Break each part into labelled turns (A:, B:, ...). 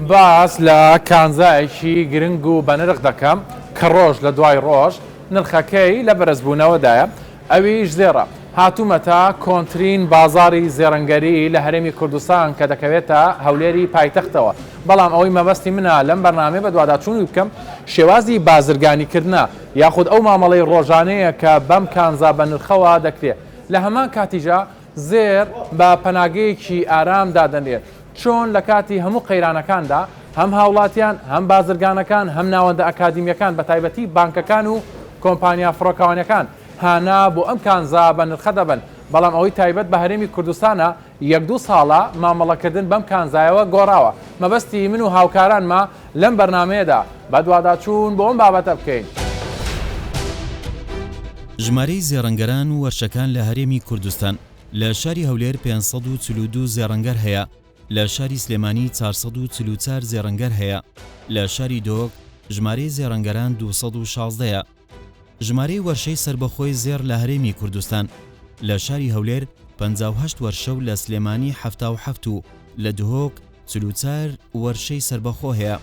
A: باس لە کانزایەکی گرنگ و بەنرخ دەکەم کە ڕۆژ لە دوای ڕۆژ نرخەکەی لە بەرزبوونەوەدایە، ئەویش زێڕە. هاتوومەتە کۆنترین بازاڕی زێڕنگەری لە هەرێمی کوردستان کە دەکەوێتە هەولێری پایتەختەوە، بەڵام ئەوەی مەبەستی منە لەم بەرنامەیە بەدواداچوونی بکەم شێوازی بازرگانیکردنە یاخود ئەو مامەڵەی ڕۆژانەیە کە بەم کانزا بەنرخەوە دەکرێت، لە هەمان کاتیشا زێڕ بە پەناگەیەکی ئارام دادەنرێت، چۆن لە کاتی هەموو قەیرانەکاندا هەم هاوڵاتیان، هەم بازرگانەکان، هەم ناوەندە ئەکادیمییەکان بەتایبەتی بانکەکان و کۆمپانیا فڕۆکەوانیەکان هانا بۆ ئەم کانزا بە نرخە دەبەن، بەڵام ئەوەی تایبەت بە هەرێمی کوردستانە یەک دوو ساڵە مامەڵەکردن بەم کانزایەوە گۆڕاوە، مەبەستی من و هاوکارانمە لەم بەرنامەیەدا بەدواداچوون بۆ ئەم بابەتە بکەین.
B: ژمارەی زێڕنگەران و وەرشەکان لە هەرێمی کوردستان، لە شاری هەولێر 542 زێڕنگەر هەیە، لە شاری سلێمانی 444 زێڕنگەر هەیە، لە شاری دهۆک ژمارەی زێڕنگەران 216 یە. ژمارەی وەرشەی سەربەخۆی زێڕ لە هەرێمی کوردستان، لە شاری هەولێر 58 وەرشە و لە سلێمانی 77 و لە دهۆک 44 وەرشەی سەربەخۆ هەیە.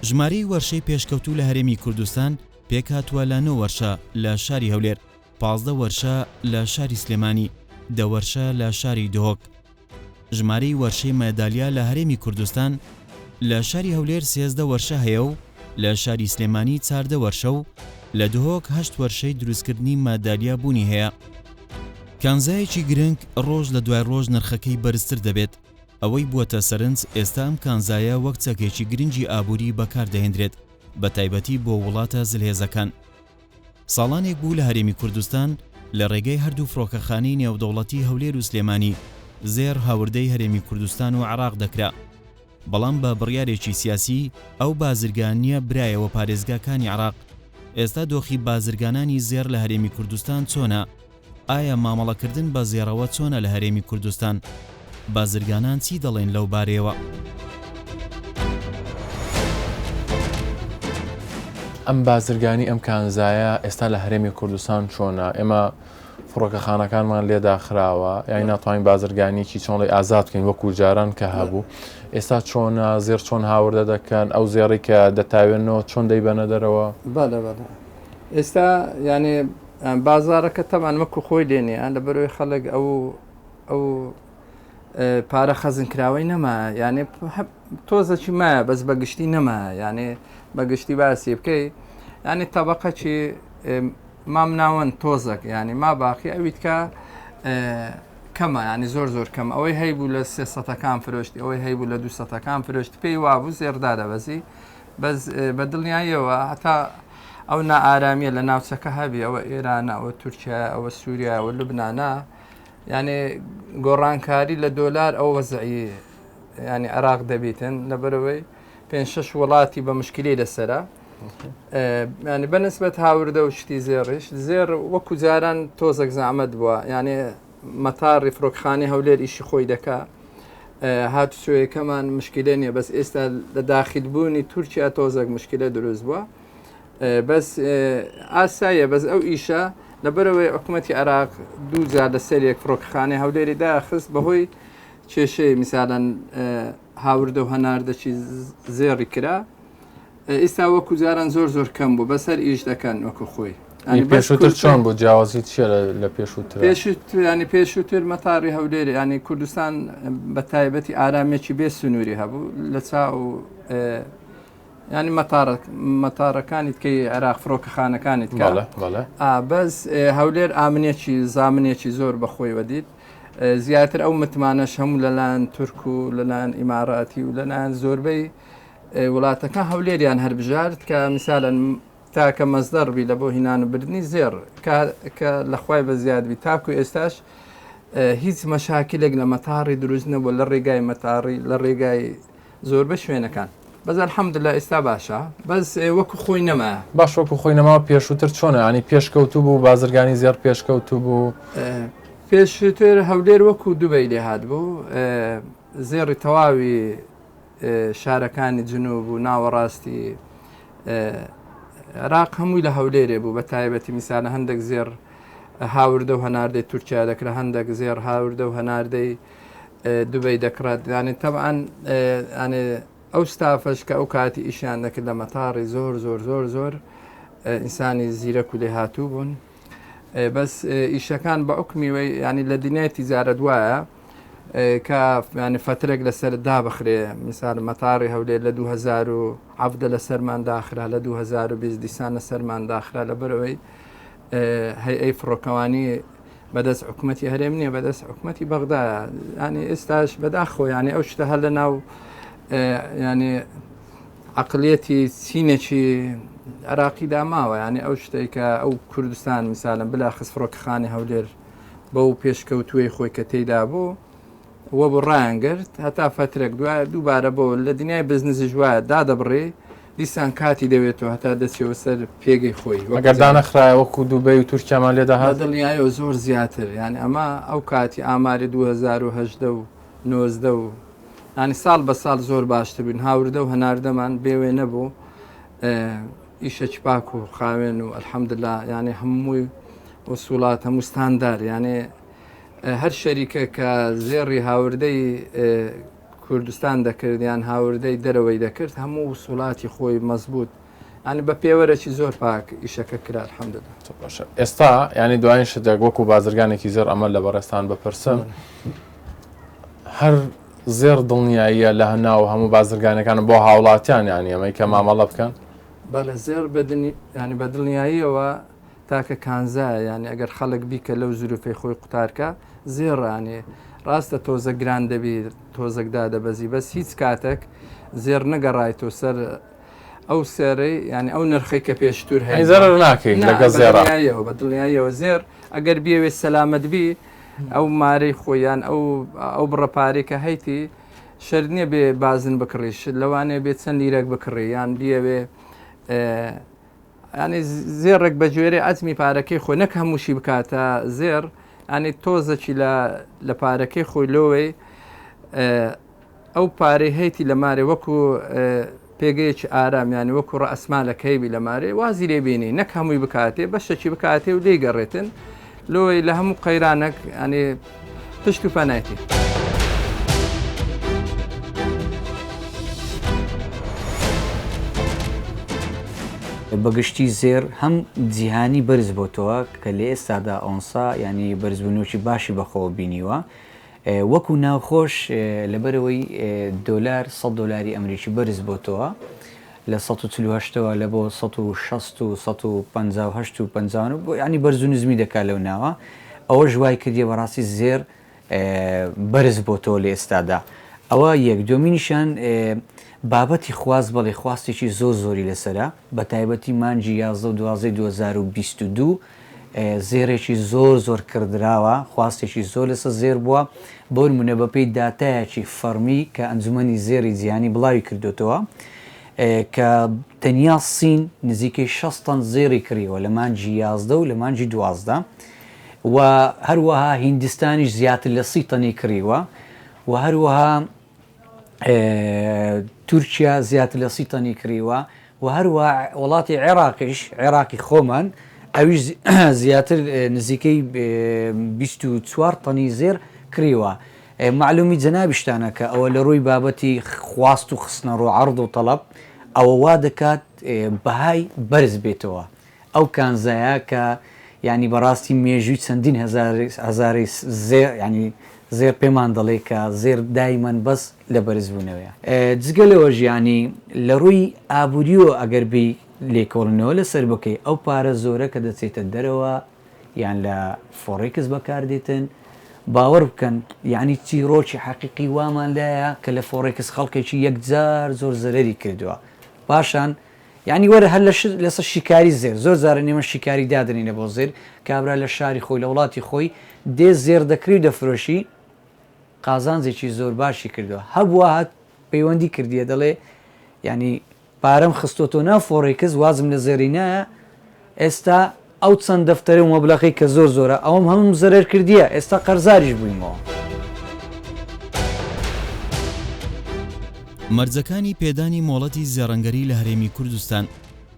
B: ژمارەی وەرشەی پێشکەوتوو لە هەرێمی کوردستان پێکهاتووە لە نۆ وەرشە لە شاری هەولێر، 15 وەرشە لە شاری سلێمانی، دە وەرشە لە شاری دهۆک. ژمارەی وەرشەی مەدالیا لە هەرێمی کوردستان، لە شاری هەولێر 13 وەرشە هەیە و لە شاری سلێمانی 14 وەرشە و لە دهۆک هەشت وەرشەی دروستکردنی مەدالیا بوونی هەیە. کانزایەکی گرنگ ڕۆژ لە دوای ڕۆژ نرخەکەی بەرزتر دەبێت، ئەوەی بووەتە سەرنج ئێستا ئەم کانزایە وەک چەکێکی گرنگی ئابووری بەکاردەهێندرێت، بەتایبەتی بۆ وڵاتە زلهێزەکان. ساڵانێک بوو لە هەرێمی کوردستان لە ڕێگەی هەردوو فڕۆکەخانەی نێودەوڵەتی هەولێر و سلێمانی زێڕ هاوردەی هەرێمی کوردستان و عێراق دەکرا، بەڵام بە بڕیارێکی سیاسی ئەو بازرگانییە برایەوە پارێزگاکانی عێراق. ئێستا دۆخی بازرگانانی زێڕ لە هەرێمی کوردستان چۆنە؟ ئایا مامەڵەکردن بە زێڕەوە چۆنە لە هەرێمی کوردستان؟ بازرگانان چی دەڵێن لەو بارەیەوە؟
A: ئەم بازرگانی ئەم کانزایە ئێستا لە هەرێمی کوردستان چۆنە؟ ئێمە فڕۆکەخانەکانمان لێ داخراوە یانی ناتوانین بازرگانیکی چۆنڵی ئازاد بکەین وەکو جاران کە هەبوو ئێستا چۆنە زێر چۆن هاوردە دەکەن ئەو زێڕی کە دەتاوێنەوە چۆن دەیبەنە دەرەوە؟
C: بەڵێ بەڵێ ئێستا یانێ بازاڕەکە تەبعەن وەکو خۆی لێ نییە لەبەرەوەی خەڵک ئەو ئەو پارە خەزن کراوەی نەما یانێ تۆزەکی مایە بەس بە گشتی نەما یانێ بە گشتی باسی بکەی یانێ تەبقەکی مام ناوەند تۆزەک ینی ما باقی ئەویتکە کەمە ینی زۆر زۆر کەم ئەوەی هەیبوو لە سێ سەتەکان فرۆشتی ئەوەی هەیبوو لە دو سەتەکان فرۆشت پێی وابوو زێڕدا دەبەزی بەس بە دڵنیاییەوە هەتا ئەو نائارامیە لە ناوچەکە هەبی ئەوە ئێرانە ئەوە تورکیا ئەوە سووریا ئەوە لوبناە یعنی گۆڕانکاری لە دۆلار ئەو وەزعی ینی عێراق دەبیتن لەبەرەوەی پێ شش وڵاتی بە مشکلی لەسرە ینی بەنسبەت هاوردە و شتی زێڕیش زێر وەکو جاران تۆزێک زەحمەت بووە یعنی مەتاڕی فڕۆکخانەی هەولێر ئیشی خۆی دەکا هاتوچۆیەکەمان مشکلە نییە بەس ئێستا لە داخل بوونی تورکیا تۆزێک مشکلە دروست بووە بەس ئاساییە بەس ئەو ئیشە لەبەرەوەی حکوومەتتی عێراق دوو جار لە سەرێک فڕۆکخانەی هەولێری داخست بەهۆی کێشەی میسالەن هاوردە و هەناردەکی زێڕی کرا ئیستا وەکو جاران زۆر زۆر کەم بوو بەس هەر ئیش دەکەن وەکو خۆی.
A: ینی پێشووتر چۆن بوو جیاوازی چییە لە پێشووتر؟
C: پێشووتر ینی پێشووتر مەتاڕی هەولێر ینی کوردستان بە تایبەتی ئارامیەکی بێ سنووری هەبوو لە چاو ینی مەتارە مەتارەکانی تکەی عێراق فڕۆکەخانەکانی تکە بەس هەولێر ئامنێکی زامنێکی زۆر بەخۆیوە دیت زیاتر ئەو متمانەش هەموو لەلایەن تورک و لەلایەن ئیماراتی و لەلایەن زۆربەی وڵاتەکان هەولێریان هەربژارد کە میسالەن تاکە مەزدەر بی لە بۆ هینان و بردنی زێڕ کە لە خوای بە زیاد بی تاکو ئێستاش هیچ مەشاکلێک لە مەتاڕی دروست نەبوو لە ڕێگای مەتاڕی لە ڕێگای زۆربە شوێنەکان بەس الحمدلله ئێستا باشە بەس وەکو خۆی نەما
A: باش وەکو خۆی نەما پێشووتر چۆنە ینی پێشکەوتوو بوو بازرگانی زێڕ پێشکەوتوو بوو
C: پێشووتر هەولێر وەکو دوبەی لێ هات بوو زێڕی تەواوی شارەکانی جنوب و ناوەڕاستی عێراق هەمووی لە هەولێرێ بوو بە تایبەتی میسالە هەندێک زێڕ هاوردە و هەناردەی تورکیا دەکرا هەندێک زێڕ هاوردە و هەناردەی دوبەی دەکرات یانێ تەبعەن یانێ. ئەو ستافەش کە ئەو کاتی ئیشیان دەکرد لە مەتاڕی زۆر زۆر زۆر زۆر ئینسانی زیرەک و لێهاتوو بوون بەس ئیشەکان بە حکومی وی ینی لە دنیای تیجارەت وایە کە ینی فترێک لەسەر دابخرێ مثال مەتاڕی هەولێر لە 2017 لەسەرمان داخرا لە 2020 دیسان لەسەرمان داخرا لەبەرەوەی هەیئەی فڕۆکەوانی بەدەست حکوومەتی هەرێم نییە بەدەست حکوومەتی بەغدایە ینی ئێستاش بەداخۆ ینی ئەو شتە هەر لە ناو ینی عقلیەتی چینێکی عراقیدا ماوە ینی ئەو شتێک کە ئەو کوردستان میسالم بلا خست فڕۆکەخانی هەولێر بەو پێشکەوتووی خۆی کە تێیدا بوو وەبوو ڕایان گرت هەتا فەترەک دوایە دووبارە بۆ لە دنیای بزنسیش وایە دادەبڕی دیسان کاتی دەوێتەوە هەتا دەچێەوە سەر پێگەی خۆی
A: ئەگەر دانەخرایە وەکو دوبەی و تورکیامان لێ دەهات
C: دڵنیایەوە زۆر زیاتر یعنی ئەمە ئەو کاتی ئاماری 2018 و 19 و ینی ساڵ بە ساڵ زۆر باشتر بووین هاوردە و هەناردەمان بێوێ نەبوو ئیشەکی پاک و خاوێن و الحەمدلله یعنی هەمووی وسوڵات هەموو ستاندار یعنی هەر شەریکە کە زێڕی هاوردەی کوردستان دەکرد یان هاوردەی دەرەوەی دەکرد هەموو وسوڵاتی خۆی مەزبوط ینی بە پێوەرەکی زۆر پاک ئیشەکە کرا الحمدلله.
A: باشە ئێستا ینی دوایین شتێک وەکو بازرگانێکی زێڕ ئەمە لە بەڕێزتان بپرسم هەر زێڕ دڵنیاییە لە هەناو هەموو بازرگانەکان بۆ هاوڵاتیان یانی ئەمەی کە مامەڵە بکەن
C: بەڵێ زێڕ ینی بە دڵنیاییەوە تاکە کانزایە یانی ئەگەر خەڵک بیکە لەو زروفەی خۆی قوتارکە زێڕە یانی ڕاستە تۆزە گران دەبی تۆزەک دادەبەزی بەس هیچ کاتێک زێڕ نەگەڕایتۆ سەر ئەو سێرەی یانی ئەو نرخەی کە پێشتر هەیە
A: زەرەر ناکەی لەگەڵ زێڕا
C: بە دڵنیاییەوە زێڕ ئەگەر بیەوێت سەلامەت بی ئەو مارەی خۆیان ئەو ئەو بڕە پارەی کە هەیتی شەرت نییە بێ بازن بکڕیش لەوانەیە بێ چەند لیرەک بکڕی یان بیەوێ یانی زێڕێک بە گوێرەی عەزمی پارەکەی خۆی نەک هەمووشی بکاتە زێڕ ینی تۆزەکی لە لە پارەکەی خۆی لۆوەی ئەو پارەی هەیتی لە مارێ وەکو پێگەیەکی ئارام یانی وەکو ڕەئەسمالە کەیبی لە مارێ وازی لێ بینی نەک هەمووی بکاتێ بەشەکی بکاتێ و لێی گەڕێتن لۆی لە هەموو قەیرانەک ینی پشت و پەنایتی.
D: بەگشتی زێر هەم جیهانی بەرز بۆتەوە کە لە ئێستادا ئۆنسا یانی بەرزبوونەوەکی باشی بەخۆوە بینیوە وەکو ناوخۆش لەبەرئەوەی دۆلار سەد دۆلاری ئەمریکی بەرز بۆتەوە لە 148 ەوە لە بۆ 160 و 158 و 59 ینی بەرز و نزمی دەکات لەو ناوە ئەوەش وای کردیە بەڕاستی زێر بەرز بۆتەوە لە ئێستادا ئەوە یەک دومینیشان بابەتی خواست بەڵێ خواستێکی زۆر زۆری لەسرە بە تایبەتی مانگی 11 و 12 2022 زێرێکی زۆر زۆر کڕدراوە خواستێکی زۆر لەسەر زێر بووە بۆ نمونە بەپێی داتایەکی فەڕمی کە ئەنجومەنی زێڕی جیهانی بڵاوی کردۆتەوە کە تەنیا سین نزیکەی 60 تەن زێڕی کڕیوە لە مانگی 11 و لە مانگی 12 و هەروەها هیندستانیش زیاتر لە سی تەنی کڕیوە و هەروەها تورکیا زیاتر لە سی تەنی کڕیوە و هەروە وڵاتی عێراقیش عێراقی خۆمان ئەویش زیاتر نزیکەی 24 تەنی زێر کڕیوە معلومی جەنابیشتانە کە ئەوە لە ڕووی بابەتی خواست و خستنەڕوو عەرض و تەڵەب ئەوە وا دەکات بەهای بەرز بێتەوە ئەو کانزایە کە یانی بەڕاستی مێژووی چەندین هەزارەی زێر یانی زێر پێمان دەڵێ کە زێر دایمەن بەس لە بەرزبوونەوەیە. جگە لەوەش یانی لە ڕووی ئابووریەوە ئەگەر بێی لێکۆڵینەوە لەسەر بکەی ئەو پارە زۆرە کە دەچێتە دەرەوە یان لە فۆڕێکس بەکار دێتن باوەڕ بکەن یانی چیڕۆکی حەقیقی وامان لایە کە لە فۆڕێکس خەڵکێکی یەکجار زۆر زەرەری کردووە پاشان یانی وەرە هەر لە شت لەسەر شیکاری زێر زۆر جارە نێمە شیکاری دادەنینە بۆ زێر کابرا لە شاری خۆی لە وڵاتی خۆی دێ زێر دەکری و دەفرۆشی قازانجێکی زۆر باشی کردووە هەبووە هات پەیوەندی کردیە دەڵێ یانی پارەم خستۆتۆ ناو فۆڕێکس وازم لە زێڕی نایە ئێستا ئەو چەند دەفتەرە و مەبلەغەی کە زۆر زۆرە ئەوەم هەمووم زەرەر کردیە ئێستا قەرزاریش بوویمەوە.
B: مەرجەکانی پێدانی مۆڵەتی زێڕەنگەری لە هەرێمی کوردستان،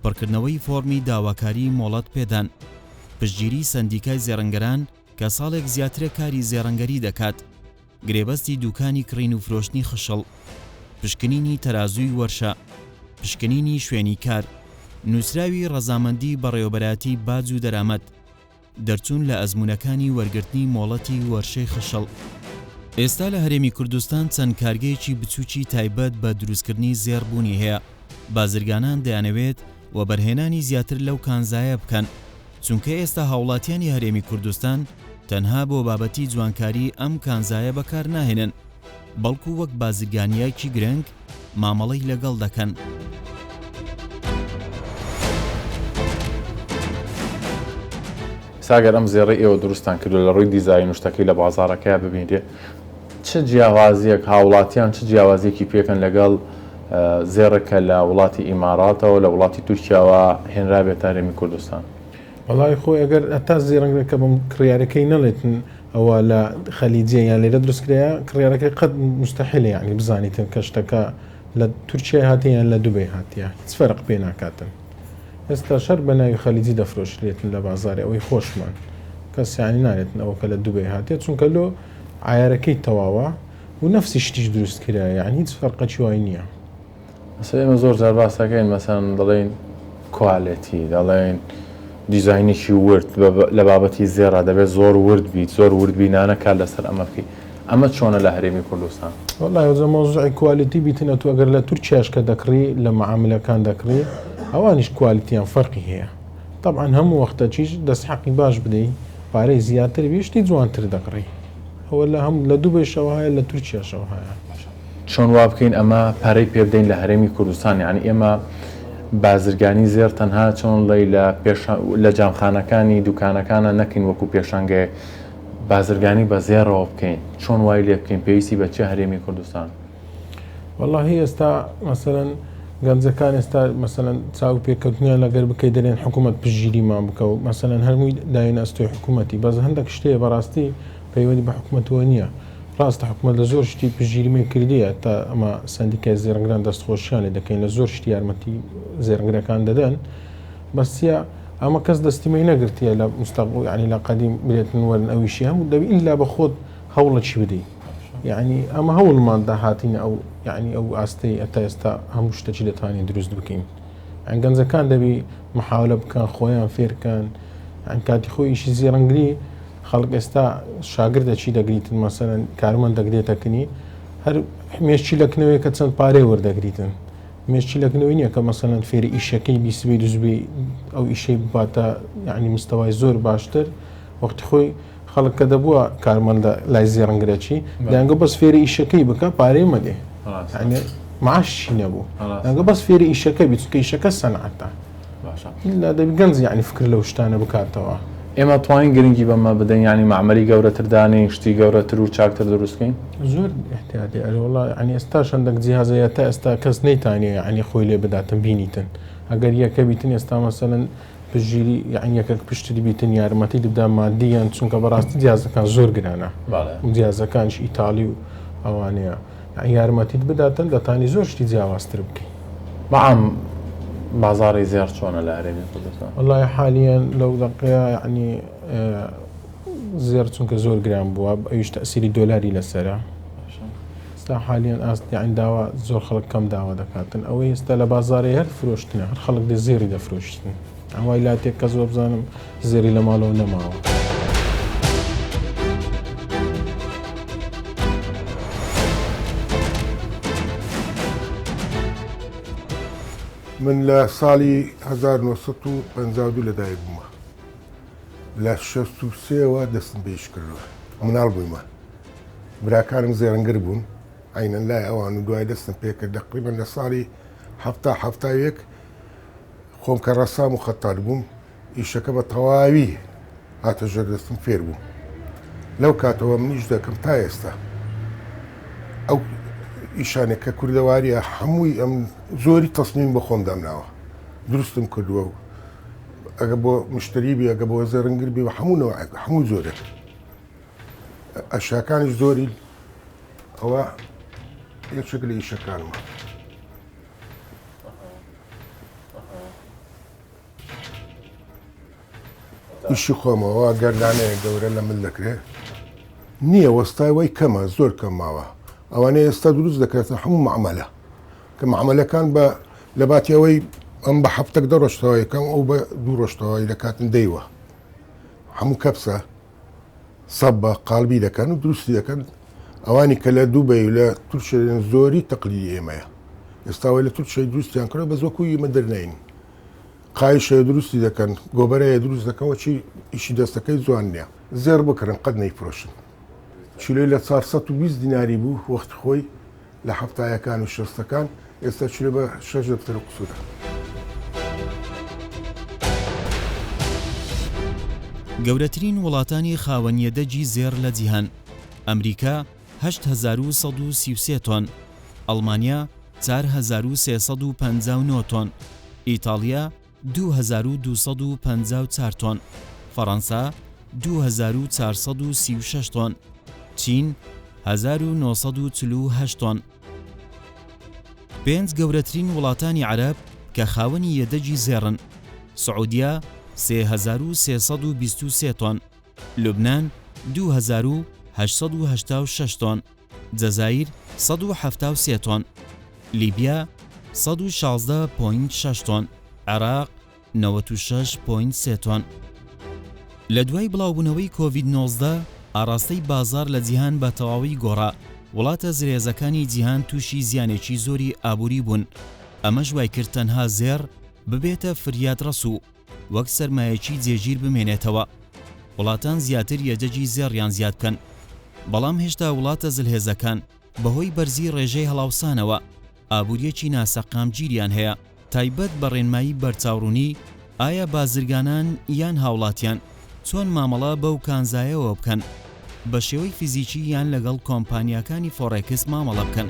B: پڕکردنەوەی فۆڕمی داواکاری مۆڵەت پێدان، پشتگیری سەندیکای زێڕنگەران کە ساڵێک زیاترە کاری زێڕەنگەری دەکات، گرێبەستی دوکانی کڕین و فرۆشتنی خشڵ. پشکنینی تەرازووی وەرشە، پشکنینی شوێنی کار، نووسراوی ڕەزامەندی بەڕێوەبەرایەتی باج و دەرامەت، دەرچوون لە ئەزموونەکانی وەرگرتنی مۆڵەتی وەرشەی خشڵ. ئێستا لە هەرێمی کوردستان چەند کارگەیەکی بچووکی تایبەت بە دروستکردنی زێڕ بوونی هەیە، بازرگانان دەیانەوێت وەبەرهێنانی زیاتر لەو کانزایە بکەن، چونکە ئێستا هاوڵاتیانی هەرێمی کوردستان تەنها بۆ بابەتی جوانکاری ئەم کانزایە بەکارناهێنن، بەڵکو وەک بازرگانییەکی گرنگ مامەڵەی لەگەڵ دەکەن.
A: ئێستا گەر ئەم زێڕەی ئێوە دروستتان کردووە لە ڕووی دیزاین و شتەکەی لە بازاڕەکەیا ببینرێ چ جیاوازییەک هاوڵاتیان چ جیاوازییەکی پێکەن لەگەڵ زێڕێک کە لە وڵاتی ئیماڕاتەوە لە وڵاتی تورکیاوە هێنرابێتە هەرێمی کوردستان؟
E: وەڵای خۆی ئەگەر هەتا زێڕەنگەکە بەم کڕیارەکەی نەڵێتن ئەوە لە خەلیجیە یان لێرە دروست کرایە کڕیارەکەی قەت مستحیلە یعنی بزانیتن کە شتەکە لە تورکیای هاتیە یان لە دوبەی هاتیە هیچ فەرق پێ ناکاتن ئێستا شەر بە ناوی خەلیجی دەفرۆشرێتن لە بازاری ئەوەی خۆشمان کەس یعنی نالێتن ئەوە کە لە دوبەی هاتیە چونکە لۆ عیارەکەی تەواوە و نەفسی شتیش دروست کرایە یعنی هیچ فەرقەکی وای نییە.
A: مەسەلەن ئێمە زۆر جار باس دەکەین مەسەلەن دەڵێین کوالێتی دەڵێین دیزاینێکی ورد لە بابەتی زێڕا دەبێت زۆر ورد بیت زۆر ورد بینانە کار لەسەر ئەمە بکەیت ئەمە چۆنە لە هەرێمی کوردستان؟
E: وەڵای ئەوجا مەوزوعی quality بیتن ئەتوو ئەگەر لە تورکیاش کە دەکڕی لە مەعاملەکان دەکڕی ئەوانیش quality یان فەرقی هەیە تەبعەن هەموو وەختەکیش دەست حەقی باش بدەی پارەی زیاتر بی شتی جوانتر دەکڕی ئەوە لە هەم لە دوبەیشەوە هەیە لە تورکیاشەوە هەیە.
A: چۆن وا بکەین ئەمە پەرەی پێ بدەین لە هەرێمی کوردستان یانی ئێمە بازرگانی زێڕ تەنها چۆن ڵێی لە پێش لە جامخانەکانی دوکانەکانە نەکەین وەکو پێشانگەیەک بازرگانی بە زێڕەوە بکەین چۆن وای لێ بکەین پێویستی بە چیە هەرێمی کوردستان؟
E: وەڵاهی ئێستا مەسەلەن گەنجەکان ئێستا مەسەلەن چاو پێکەوتنیان لەگەر بکەی دەلێن حکوومەت پشتگیریمان بکە و مەسەلەن هەرمووی داین ئەستۆی حکوومەتی بەس هەندێک شتەیە بەڕاستی پەیوەندی بە حکوومەتەوە نییە ڕاستە حکومەت لە زۆر شتی پشتگیریمەی کردیە تا ئەمە سەندیکای زێڕنگران دەستخۆشیان لێ دەکەین لە زۆر شتی یارمەتی زێڕنگرەکان دەدەن بەس چیە ئەمە کەس دەستیمەی نەگرتیە لە مستەقبل یعنی لە قەدیم بلێتن وەرن ئەویشی هەموو دەبی ئیلا بە خۆت هەوڵەکی بدەی یعنی ئەمە هەوڵمان دا هاتینە ئەو یعنی ئەو ئاستەی ئەتا ئێستا هەموو شتەکی دەتوانین دروست بکەین یان گەنجەکان دەبی محاولە بکەن خۆیان فێرکەن یان کاتی خۆی ئیشی زێڕنگری خەڵک ئێستا شاگردە چی دەگریتن مەسەلەن کارمەند دەگرێتە کنی هەر مێشکی لە کنەوەی کە چەند پارەی وەردەگریتن مێشکی لە کنەوەی نییە کە مەسەلەن فێری ئیشەکەی بیسبی دوزبی ئەو ئیشەی بباتە یعنی مستەوای زۆر باشتر وەختی خۆی خەڵک کە دەبووە کارمەندە لای زێڕنگرەچی دەنگە بەس فێری ئیشەکەی بکە پارەی مەدێ یعنی معاشی نەبوو دەنگە بەس فێری ئیشەکە بیت چونکە ئیشەکە سەنعەتە
A: باشە
E: ئیلا دەبی گەنج یەعنی فکر لەو شتانە بکاتەوە.
A: ئێمە توانین گرنگی بەمە بدەین یانی مەعمەلی گەورەتر دانێین شتی گەورەتر و چاکتر دروست کەین؟
E: زۆر ئیحتیاجی ئەرێ وەڵا یەعنی ئێستاش هەندەک جیهاز هەیە تا ئێستا کەس نەیتانیە یەعنی خۆی لێ بداتن بینیتن ئەگەر یەکە بیتن ئێستا مەسەلەن پشتگیری یەعنی یەکەک پشتت بیتن یارمەتیت بدا مادیەن چونکە بەڕاستی جیازەکان زۆر گرانە جیازەکانیش ئیتاڵی و ئەوانەیە یارمەتیت بداتن دەتانی زۆر شتی جیاوازتر بکەی.
A: بەعام بازاڕی زێڕ چۆنە لە هەرێمی کوردستان؟
E: وەڵای حالیەن لەو دەقەیە یەعنی زێڕ چونکە زۆر گران بووە ئەویش تەئسیری دۆلاری لەسەرە ئێستا حالیەن ئاست یەعنی داوا زۆر خەڵک کەم داوا دەکاتن ئەوەی ئێستا لە بازاڕێ هەر فرۆشتنە هەر خەڵک دێ زێڕی دەفرۆشتن ئەوای لاتێک کەس وەبزانم زێری لە ماڵەوە نەماوە.
F: من لە ساڵی 1952 لەدایک بوومە لە 63ەوە دەستم بە ئیش کردووە مناڵ بوویمە براکانم زێڕنگر بوون عینەن لای ئەوان و دوای دەستم پێکرد دەقریبەن لە ساڵی هەفتا هەفتاوێک خۆم کە ڕەسام و خەتات بووم ئیشەکە بە تەواوی هاتە ژێر دەستم فێر بووم لەو کاتەوە من ئیش دەکەم تا ئێستا ئەو ئیشانێک کە کوردەواریە هەمووی ئەم زۆری تەسمیم بە خۆم دامناوە دروستم کردووە و ئەگە بۆ مشتری بی ئەگە بۆ زێڕنگر بی و هەموو نەوعێک هەموو جۆرێک ئەشیاکانیش زۆری ئەوە یەکێک لە ئیشەکانمە. ئیشی خۆمەوە گەردانەیە گەورە لە مل دەکرێ نییە وەستای وای کەمە زۆر کەم ماوە ئەوانەی ئێستا دروست دەکرێتن هەموو مەعمەلە. کە معامەلەکان بە لە باتی ئەوەی ئەم بە هەفتەک دە ڕۆژ تەواوی کەم ئەو بە دوو ڕۆژ تەواوی دەکاتن دەیوە هەموو کەپسە سەب بە قالبی دەکەن و دروستی دەکەن ئەوانی کە لە دوبەی و لە تورکیە دێن زۆری تەقلیدی ئێمەیە ئێستاوەی لە تورکیای دروستیان کردوە بەس وەکو ئیمە دەرنین قایشەیە دروستی دەکەن گۆبەرەیە دروست دەکەن چی ئیشی دەستەکەی جوان نییە زێڕ بکڕن قەت نەیفرۆشن کیلۆی لە 420 دیناری بوو وەختی خۆی لە حەفتایەکان و شەستەکان ئێستا چرێ بە شەش دەفتەر و قسوورە.
B: گەورەترین وڵاتانی خاوەن یەدەگی زێڕ لە جیهان، ئەمریکا 8133 تۆن، ئەڵمانیا 4359 تۆن، ئیتاڵیا 2254 تۆن، فەڕەنسا 2436 تۆن، چین 1948 تۆن. پێنج گەورەترین وڵاتانی عەرەب کە خاوەنی یەدەگی زێڕن، سعودیە 3323 تۆن، لوبنان 2886 تۆن، جەزائیر 173 تۆن، لیبیا 116.6 تۆن، عێراق 96.3 تۆن. لە دوای بڵاوبوونەوەی کۆڤید 19، ئاڕاستەی بازاڕ لە جیهان بە تەواوی گۆڕا، وڵاتە زلهێزەکانی جیهان تووشی زیانێکی زۆری ئابووری بوون، ئەمەش وایکرد تەنها زێڕ ببێتە فریادڕەس و وەک سەرمایەکی جێگیر بمێنێتەوە، وڵاتان زیاتر یەدەگی زێڕیان زیاد بکەن. بەڵام هێشتا وڵاتە زلهێزەکان بەهۆی بەرزی ڕێژەی هەڵاوسانەوە ئابوورییەکی ناسەقامگیریان هەیە، تایبەت بە ڕێنمایی بەرچاوڕوونی ئایا بازرگانان یان هاوڵاتیان چۆن مامەڵە بەو کانزایەوە بکەن بە شێوەی فیزیکی یان لەگەڵ کۆمپانیاکانی فۆڕێکس مامەڵە بکەن.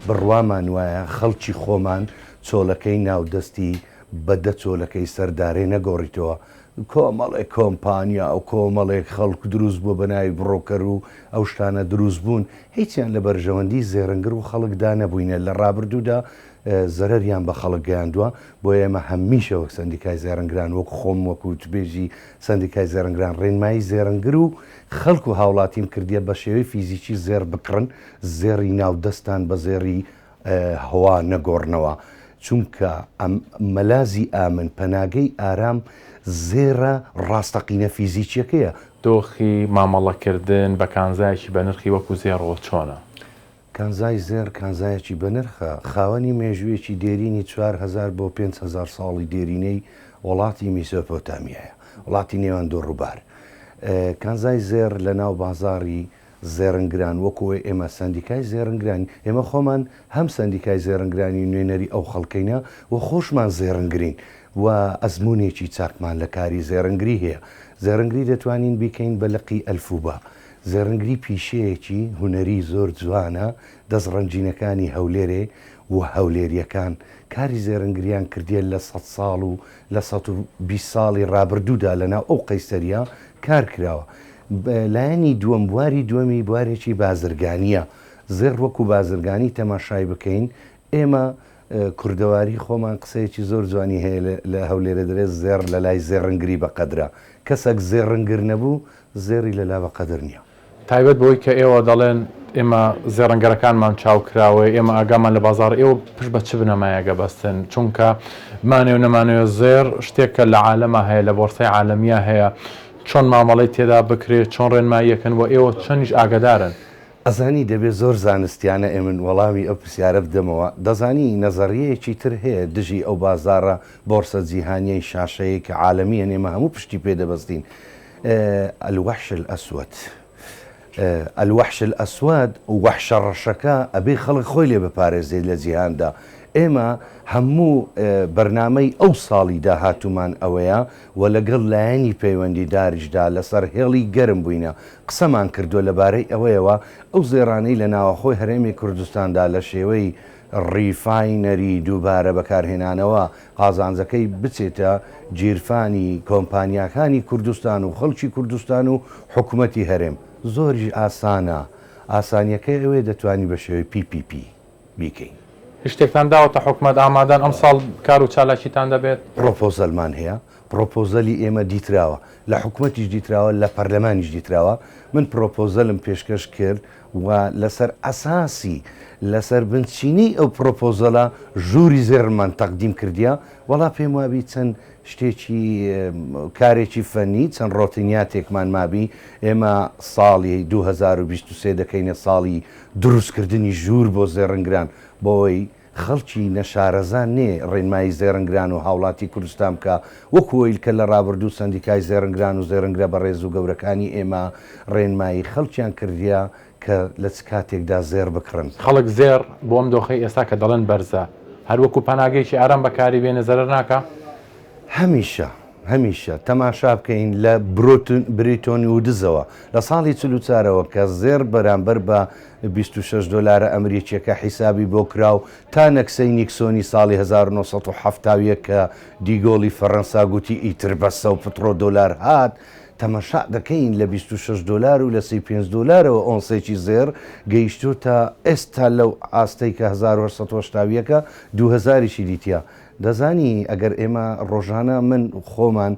G: بڕوامان وایە خەڵکی خۆمان چۆلەکەی ناو دەستی بە دە چۆلەکەی سەر دارێ نەگۆڕیتەوە، کۆمەڵێک کۆمپانیا و کۆمەڵێک خەڵک دروست بووە بە ناوی بڕۆکەر و ئەو شتانە دروست بوون هیچیان لە بەرژەوەندی زێڕنگر و خەڵکدا نەبووینە لە ڕابردوودا زەرەریان بە خەڵک گەیاندووە بۆیە ئێمە هەمیشە وەک سەندیکای زێڕنگران وەک خۆم وەک وتبێژی سەندیکای زێڕنگران ڕێنمایی زێڕنگر و خەڵک و هاوڵاتیم کردیە بە شێوەی فیزیکی زێڕ بکڕن زێڕی ناو دەستان بە زێڕی هەوا نەگۆڕنەوە چونکە ئەم مەلازی ئامن پەناگەی ئارام زێڕە ڕاستەقینە فیزیکیەکەیە.
A: دۆخی مامەڵەکردن بە کانزایەکی بەنرخی وەکو زێڕەوە چۆنە؟
G: کانزای زێڕ کانزایەکی بەنرخە، خاوەنی مێژوویەکی دێرینی 4000 بۆ 5000 ساڵی دێرینەی وڵاتی میسۆپۆتامیایە، وڵاتی نێوان دوو ڕووبار. کانزای زێڕ لەناو بازاڕی زێڕنگران وەکو ئەوەی ئێمە سەندیکای زێڕنگرانین، ئێمە خۆمان هەم سەندیکای زێڕنگرانی نوێنەری ئەو خەڵکەینە و خۆشمان زێڕنگرین و ئەزموونێکی چاکمان لە کاری زێڕنگری هەیە. زێڕنگری دەتوانین بیکەین بە لقی ئەلف و با. زێڕنگری پیشەیەکی هونەری زۆر جوانە، دەست ڕەنگینەکانی هەولێرێ و هەولێرییەکان کاری زێڕنگریان کردیە لە سەدساڵ و لە 120 ساڵی ڕابردوودا لەناو ئەو قەیسەرییە کار کراوە. لایەنی دووەم، بواری دووەمی بوارێکی بازرگانییە، زێڕ وەکو بازرگانی تەماشای بکەین، ئێمە کوردەواری خۆمان قسەیەکی زۆر جوانی هەیە لە هەولێرێ دەرێ زێڕ لە لای زێڕنگری بە قەدرە، کەسەک زێڕنگر نەبوو زێڕی لە لا بە قەدر نییە.
A: تایبەت بەوەی کە ئێوە دەڵێن ئێمە زێڕنگەرەکانمان چاوکراوەیە، ئێمە ئاگامان لە بازاڕە، ئێوە پشت بە چ بنەمایەک ئەبەستن؟ چونکە بمانەوێ و نەمانەوێ زێڕ شتێکە لە عالەما هەیە، لە بۆرسەی عالەمییا هەیە، چۆن مامەڵەی تێدا بکرێ، چۆن ڕێنماییەکەن و ئێوە چەندیش ئاگادارن؟
G: ئەزانی دەبێ زۆر زانستیانە ئەمن وەڵامی ئەو پرسیارە بدەمەوە، دەزانی نەزەریەیەکی تر هەیە دژی ئەو بازاڕە بۆرسە جیهانیەی شاشەیەی کە عالەمیە ئێمە هەموو پشتی پێ دەبەستین الوحش الاسود الوحش الاسود وەحشە ڕەشەکە ئەبێ خەڵک خۆی لێ بپارێزێت لە جیهاندا ئێمە هەموو بەرنامەی ئەو ساڵی داهاتوومان ئەوەیە و لەگەڵ لایەنی پەیوەندیداریشدا لەسەر هێڵی گەرم بووینە قسەمان کردووە لەبارەی ئەوەیەوە ئەو زێڕانەی لە ناوەخۆی هەرێمی کوردستاندا لە شێوەی ڕیفاینەری دووبارە بەکارهێنانەوە قازانجەکەی بچێتە گیرفانی کۆمپانیاکانی کوردستان و خەڵکی کوردستان و حکومەتی هەرێم. زۆریش ئاسانە، ئاسانیەکەی ئەوەیە دەتوانی بە شێوەی پی پی پی بیکەین.
A: هیچ شتێکتان داوەتە حکومەت ئامادەن ئەمساڵ کار و چالاکیتان دەبێت؟
G: پڕۆپۆزەلمان هەیە، پڕۆپۆزەلی ئێمە دیتراوە، لە حکومەتیش دیتراوە، لە پەرلەمانیش دیتراوە، من پڕۆپۆزەلم پێشکەش کرد و لەسەر ئەساسی، لەسەر بنچینەی ئەو پڕۆپۆزەلە ژووری زێڕمان تەقدیم کردیە، وەڵا پێم وابی چەند شتێکی کارێکی فەنی چەند ڕۆتینیاتێکمان مابی، ئێمە ساڵی 2023 دەکەینە ساڵی دروستکردنی ژوور بۆ زێڕنگران بۆی خەڵکی نەشارەزا نێ ڕێنمایی زێڕنگران و هاوڵاتی کوردستان بکا وەکو ئەویل کە لە ڕابردوو سەندیکای زێڕنگران و زێڕنگرە بەڕێز و گەورەکانی ئێمە ڕێنمایی خەڵکیان کردیە کە لە چ کاتێکدا زێڕ بکڕن.
A: خەڵک زێڕ بۆ ئەم دۆخەی ئێستا کە دەڵێن بەرزە هەر وەکو پەناگەیەکی ئارام بەکاری بێنێ زەرەر ناکا؟
G: هەمیشە هەمیشە تەماشا بکەین لە برێتۆن وودزەوە لە ساڵی 44 ەوە کە زێڕ بەرامبەر بە 26 دۆلارە ئەمریکیەکە حیسابی بۆ کرا و تا نەکسەی نیکسۆنی ساڵی 1971 کە دیگۆڵی فەرەنسا گوتی ئیتر بەسە و پتڕۆ دۆلار هات تەماشا دەکەین لە 26 دۆلار و لە 35 دۆلارەوە ئۆنسێکی زێڕ گەیشتۆتە ئێستا لەو ئاستەی کە 1970ەکە دووهەزاریشی دیتە دەزانی ئەگەر ئێمە ڕۆژانە من خۆمان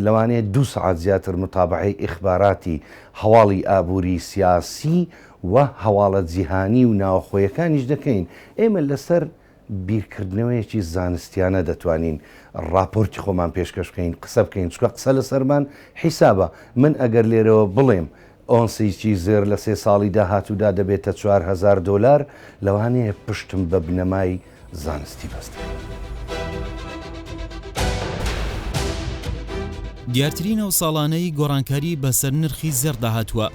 G: لەوانەیە دوو سەعات زیاتر متابەعەی ئیخباراتی هەواڵی ئابووری سیاسی و هەواڵە جیهانی و ناوەخۆیەکانیش دەکەین ئێمە لەسەر بیرکردنەوەیەکی زانستیانە دەتوانین ڕاپۆرتی خۆمان پێشکەش بکەین قسە بکەین چونکە قسە لەسەرمان حیسابە من ئەگەر لێرەوە بڵێم ئۆنسێکی زێر لە سێ ساڵی داهاتوودا دەبێتە 4000 دۆلار لەوانەیە پشتم بە بنەمای زانستی بەستبێت.
B: دیارترین ئەو ساڵانەی گۆڕانکاری بەسەر نرخی زێڕدا هاتووە،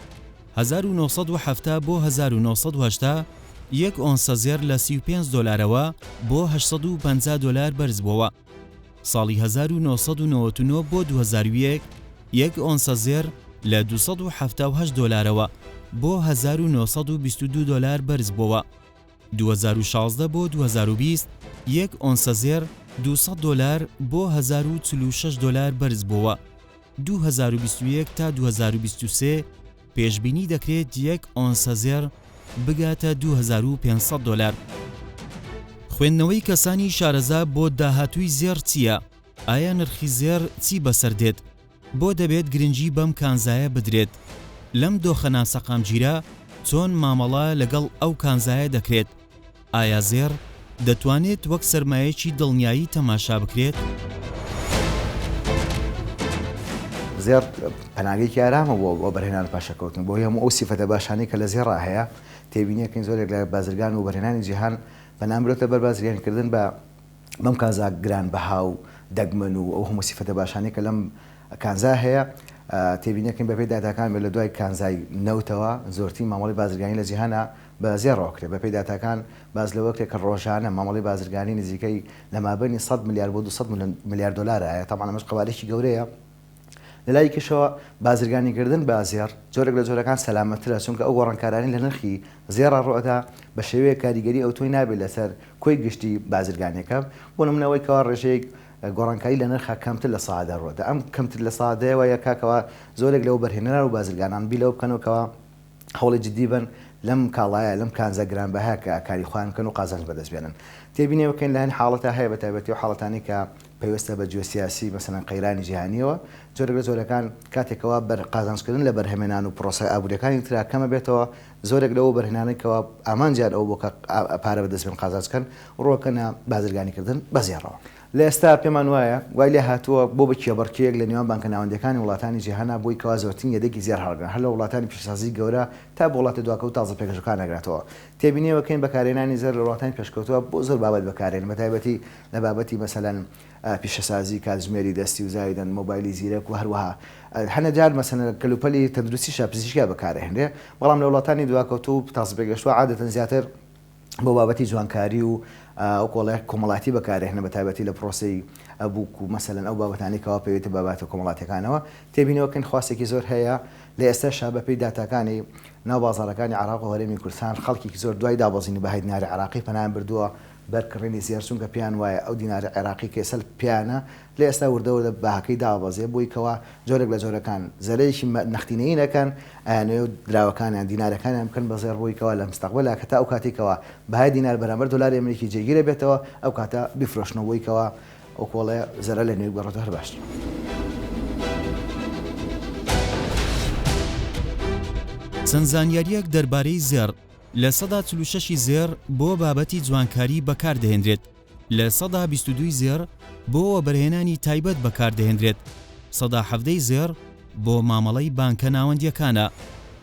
B: 1970 بۆ 1980، یەک ئۆنسە زێڕ لە 35 دۆلارەوە بۆ 850 دۆلار بەرزبووەوە. ساڵی 1999 بۆ 2001، یەک ئۆنسە زێڕ لە 278 دۆلارەوە بۆ 1922 دۆلار بەرزبووەوە. 2016 بۆ 2020، یەک ئۆنسە زێڕ 200 دۆلار بۆ 1046 دۆلار بەرزبووەوە. 2021 تا 2023، پێشبینی دەکرێت یەک ئۆنسە زێڕ بگاتە 2500 دۆلار. خوێندنەوەی کەسانی شارەزا بۆ داهاتووی زێڕ چییە؟ ئایا نرخی زێڕ چی بەسەر دێت؟ بۆ دەبێت گرنگی بەم کانزایە بدرێت؟ لەم دۆخە ناسەقامگیرە چۆن مامەڵە لەگەڵ ئەو کانزایە دەکرێت؟ ئایا زێڕ دەتوانێت وەک سەرمایەکی دڵنیایی تەماشا بکرێت؟
H: زێڕ پەناگەیەکی ئارامە بۆ وەبەرهێنان و پاشەکەوتن، بەهۆی هەموو ئەو سیفەتە باشانەی کە لە زێڕا هەیە، تێبینیەکەین زۆرێک لە بازرگان و وەبەرهێنانی جیهان پەنایان بردۆتە بەر بازرگانیکردن بە بەم کانزا گرانبەها و دەگمەن و ئەو هەموو سیفەتە باشانەی کە لەم کانزا هەیە، تێبینیەکەین بەپێی داتاکان بێت لە دوای کانزای نەوتەوە زۆرترین مامەڵەی بازرگانی لە جیهانا بە زێڕەوە کرێت، بەپێی داتاکان باس لەوە کرێت کە ڕۆژانە مامەڵەی بازرگانی نزیکەی لە مابەینی سەد ملیار بۆ 200 ملیار دۆلارایە، تەبعەن ئەمەش قەبارەیەکی گەورەیە. لە لایەکیشەوە بازرگانیکردن بە زێڕ جۆرێک لە جۆرەکان سەلامەتترە، چونکە ئەو گۆڕانکارانەی لە نرخی زێڕا ڕووئەدا بە شێوەیەک کاریگەری ئەوتۆی نابێت لەسەر کۆی گشتی بازرگانیەکە، بۆ نمونە ئەوەی کەوا ڕێژەیەک گۆڕانکاری لە نرخا کەمتر لە سەدا ڕووئەدا، ئەم کەمتر لە سەدایە وای ئەکا کەوا زۆرێک لە وەبەرهێنەران و بازرگانان بیر لەوە بکەنەوە کەوا هەوڵی جدی بەن لەم کاڵایە، لەم کانزا گرانبەهایە کە کاری خۆیان بکەن و قازانج بەدەست بێنن. تێبینی بکەین لە هەند حاڵەتا هەیە بە تایبەتی ئەو حاڵەتانەی کە پەیوەستە بە جیۆسیاسی مەسەلەن قەیرانی جیهانییەوە، جۆرێک لە جۆرەکان کاتێک کەوا بەر قازانجکردن لە بەرهەمێنان و پرۆسە ئابوورییەکانی ترا کەمە بێتەوە، زۆرێک لەو وەبەرهێنانەی کەوا ئامانجیان ئەوە بووە کە پارە بەدەست بێن قازانج کەن ڕووەکەنە بازرگانیکردن بە زێڕەوە. لە ئێستا پێمان وایە وای لێ هاتووە بۆ بە کێبڕکێیەک لە نێوان بانکە ناوەندییەکانی وڵاتانی جیهانا بۆی کەوا زۆرترین یەدەگی زێڕ هەڵگرن هەر لە وڵاتانی پیشەسازیی گەورە تا بۆ وڵاتە دواکەوتوو تازەپێگەشتووەکان ئەگرێتەوە. تێبینی بکەین بەکارهێنانی زێڕ لە وڵاتانی پێشکەوتووە بۆ زۆر بابەت بەکارهێنن بە تایبەتی لە بابەتی مەسەلەن پیشەسازی کاتژمێری دەستی و زایدەن مۆبایلی زیرەک و هەروەها هەنێ جار مەسەلەن کەلوپەلی تەندروستیشا پزیشکیا بەکارئەهێنرێ بەڵام لە وڵاتانی دواکەوتوو و تازەپێگەشتووە عادەتەن زیاتر بۆ بابەتی جوانکاری و ئەو کۆڵەیە کۆمەڵاتی بەکارئەهێنن بە تایبەتی لە پرۆسەی بووک و مەسەلەن ئەو بابەتانەی کەوا پەیوەتە بە بابەتە کۆمەڵاتیەکانەوە تێبینەوە کەین خواستێکی زۆر هەیە لە ئێستاشا بەپێی داتاکانی ناو بازاڕەکانی عێراق و هەرێمی کوردستان خەڵکێکی زۆر دوای دابەزینی بەهای دیناری عێراقی پەنایان بردووە. بەر کڕینی زێڕ چونکە پێیان وایە ئەو دینارە عێراقی کە ئێستا پێیانە لە ئێستا وردە وردە بەهاکەی دابەزێ بۆی کەوا جۆرێک لە جۆرەکان زەرەرێکی نەختینەیی نەکەن ئەیانەوێ دراوەکانیان دینارەکانیان بکەن بە زێڕ بۆی کەوا لە مستەقبەلا کە تا ئەو کاتەی کەوا بەهای دینار بەرامبەر دۆلاری ئەمریکی جێگیر ئەبێتەوە ئەو کاتە بیفرۆشنەوە بۆی کەوا ئەو کۆڵێ زەرەر لە نوێک بگەڕێتەوە هەر باشترە.
B: چەند زانیارییەک دەربارەی زێڕ، 46% ی زێڕ بۆ بابەتی جوانکاری بەکاردەهێنرێت، 22% ی زێڕ بۆ وەبەرهێنانی تایبەت بەکاردەهێنرێت، 17% ی زێڕ بۆ مامەڵەی بانکە ناوەندییەکانە.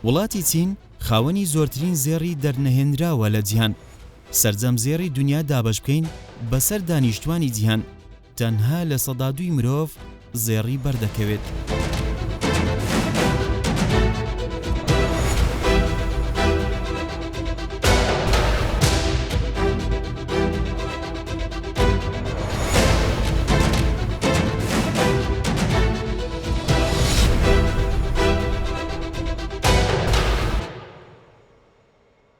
B: وڵاتی چین خاوەنی زۆرترین زێڕی دەرنەهێنراوە لە جیهان. سەرجەم زێڕی دونیا دابەش بکەین بەسەر دانیشتوانی جیهان، تەنها 2% ی مرۆڤ زێڕی بەردەکەوێت.